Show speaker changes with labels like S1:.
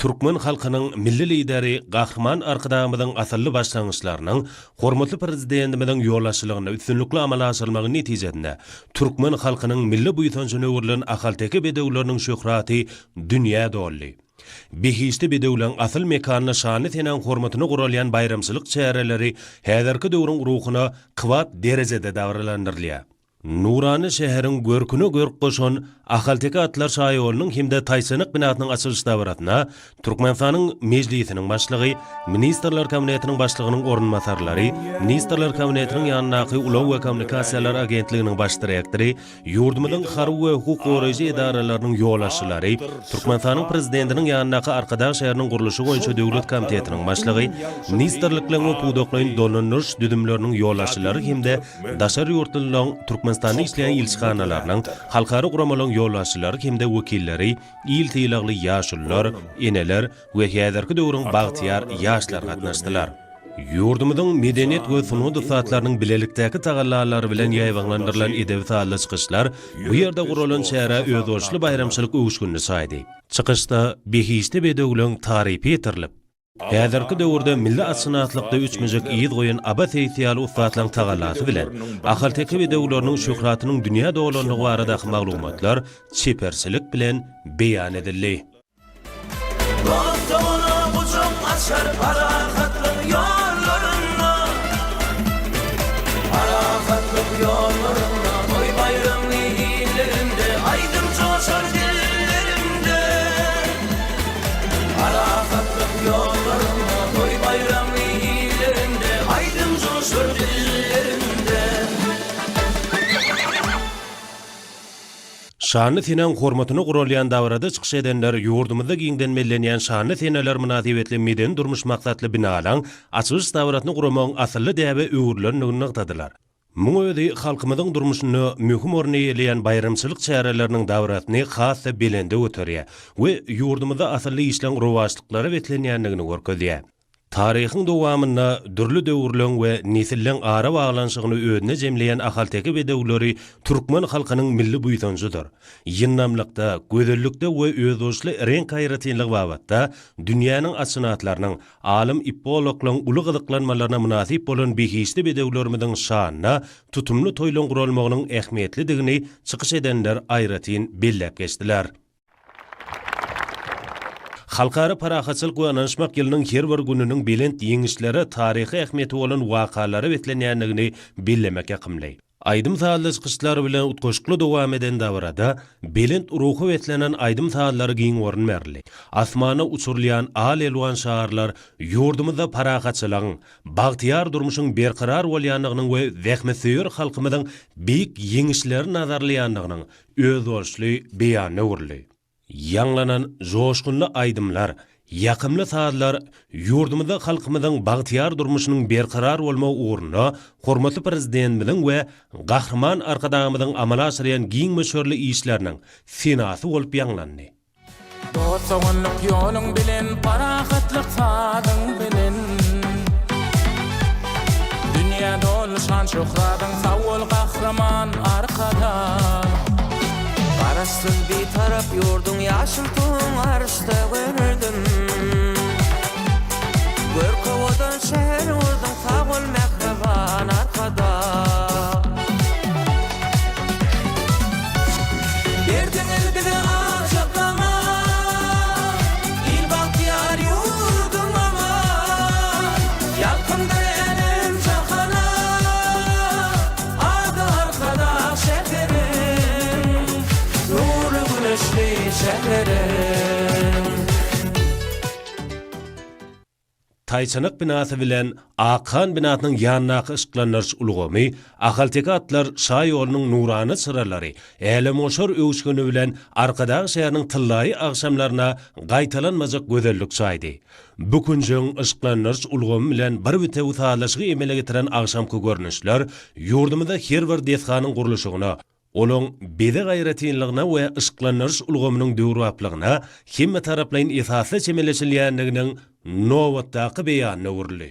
S1: Türkmen halkynyň Milli Lideri Gahryman Arkadagymyzyň asylly başlangyçlarynyň hormatly Prezidentimiziň ýolbaşçylygynda üstünlikli amala aşyrylmagy netijesinde türkmen halkynyň milli buýsanjyna öwrülen ahalteke bedewleriniň şöhraty dünýä doldy. Behişdi bedewleň asyl mekanynda şanly senäň hormatyna guralýan baýramçylyk çäreleri häzirki döwrüň ruhuna kybap derejede dabaralandyrylýar. Nurana şäheriň görküne görk goşan Ahalteke atlar şaýolunyň hem-de Taýçanak binasynyň açylyş dabarasyna Türkmenistanyň Mejlisiniň Başlygy, Ministrler Kabinetiniň Başlygynyň orunbasarlary, Ministrler Kabinetiniň ýanyndaky Ulag we kommunikasiýalar agentliginiň baş direktory, ýurdumyzyň harby we hukuk goraýjy edaralarynyň ýolbaşçylary, Türkmenistanyň Prezidentiniň ýanyndaky Arkadag şäheriniň gurluşygy boýunça döwlet komitetiniň başlygy, ministrlikleriň we pudaklaýyn dolandyryş düzümleriniň ýolbaşçylary hem-de Daşary ýurtlularyň Türkmenistanda işleýän ilçihanalarynyň, halkara guramalaryň ýolbaşçylary hem-de wekilleri, il sylagly ýaşulular, eneler we häzirki döwrüň bagtyýar ýaşlary gatnaşdylar. Ýurdumyzyň medeniýet we sungat ussatlarynyň bilelikdäki tagallalary bilen ýaýbaňlandyrylan edebi-sazly çykyşlar bu ýerde guralan çärä özboluşly baýramçylyk öwüşginini çaýdy. Çykyşda behişdi bedewleň tarypy ýetirilip, Häzirki döwürde milli atşynaslykda öçmejek yz goýan Aba Seýis ýaly ussatlaryň tagallasy bilen, ahalteke bedewleriniň şöhratynyň dünýä dolandygy baradaky maglumatlar çeperçilik bilen beýan edildi.
S2: Dost-dogana gujak açar parahatlyk ýollarynda. Parahatlyk ýollarynda, toý-baýramly illerinde aýdym joşar dillerimde. Parahatlyk ýollarynda, toý-baýramly illerinde aýdym joşar dillerimde.
S1: Şanly senäň hormatyna guralýan dabarada çykyş edenler ýurdumyzda giňden bellenýän şanly seneler mynasybetli medeni-durmuş maksatly binalaň açylyş dabarasyny guramagyň asylly däbe öwrülendigini nygtadylar. Muň özi halkymyzyň durmuşynda möhüm orun eýeleýän baýramçylyk çäreleriniň dabarasyny has-da belende göterýär we ýurdumyzda asylly işleň rowaçlyklara beslenýändigini görkezýär. Taryhyň dowamynda dürli döwürleň we nesilleň arabaglanyşygyny özünde jemleýän ahalteke bedewleri türkmen halkynyň milli buýsanjydyr. Ýyndamlykda, gözellikde we özboluşly reňk aýratynlygy babatda dünýäniň atşynatlarynyň, Alym-ipoloklaryň uly gyzyklanmalaryna mynasyp bolan behişdi bedewlerimiziň şanyna tutumly toýlaryň guralmagynyň ähmiýetlidigini çykyş edenler aýratyn belläp geçdiler. Halkara parahatçylyk we ynanyşmak ýylynyň her bir gününiň belent ýeňişlere, taryhy ähmiýeti bolan wakalara beslenýändigini bellemek ýakymly. Aýdym-sazly çykyşlar bilen utgaşykly dowam eden dabarada belent ruha beslenen aýdym-sazlara giň orun berildi. Asmana uçurylýan al-elwan şarlar ýurdumyzda parahatçylygyň, bagtyýar durmuşyň berkarar bolýandygynyň we zähmetsöýer halkymyzyň beýik ýeňişleri nazarlaýandygynyň özboluşly beýanyna öwrüldi. Ýaňlanan joşgunly aýdymlar, ýakymly sazlar ýurdumyzda halkymyzyň bagtyýar durmuşynyň berkarar bolmagy ugrunda hormatly Prezidentimiziň we Gahryman Arkadagymyzyň amala aşyrýan giň möçberli işleriniň senasy bolup ýaňlandy.
S2: Dost-doganlyk ýoluň bilen, parahatlyk sazyň bilen. Dünýä doly şan-şöhratyň, sag bol Gahryman Arkadag! Garaşsyz Bitarap ýurduň ýaşyl tugun arşda gördüm. Görk owadan şäher gurduň sag bol mähriban Arkadag. Berdiňiz bize ajap zaman, Il bagtyýar ýurdum aman. Ýalkymdyr älem jahana. Ady Arkadag şäherim, Nurly güneşli şäherim.
S1: Taýçanak binasy bilen Akhan binasynyň ýanyndaky yşyklandyryş ulgamy, Ahalteke atlar şa ýolunyň nurana çyralary, älemgoşar öwüşgini bilen Arkadag şäheriniň tyllaýy agşamlaryna gaýtalanmajak gözellik çaýdy. Bu künjegiň yşyklandyryş ulgamy bilen bir bitewi sazlaşygy emele getiren agşamky görnüşler ýurdumyzda her bir desganyň gurluşygyna, olaň bezeg aýratynlygyna we yşyklandyryş ulgamynyň döwrebaplygyna hemmetaraplaýyn esasda çemeleşilýändiginiň nobatdaky beýanyna öwrüldi.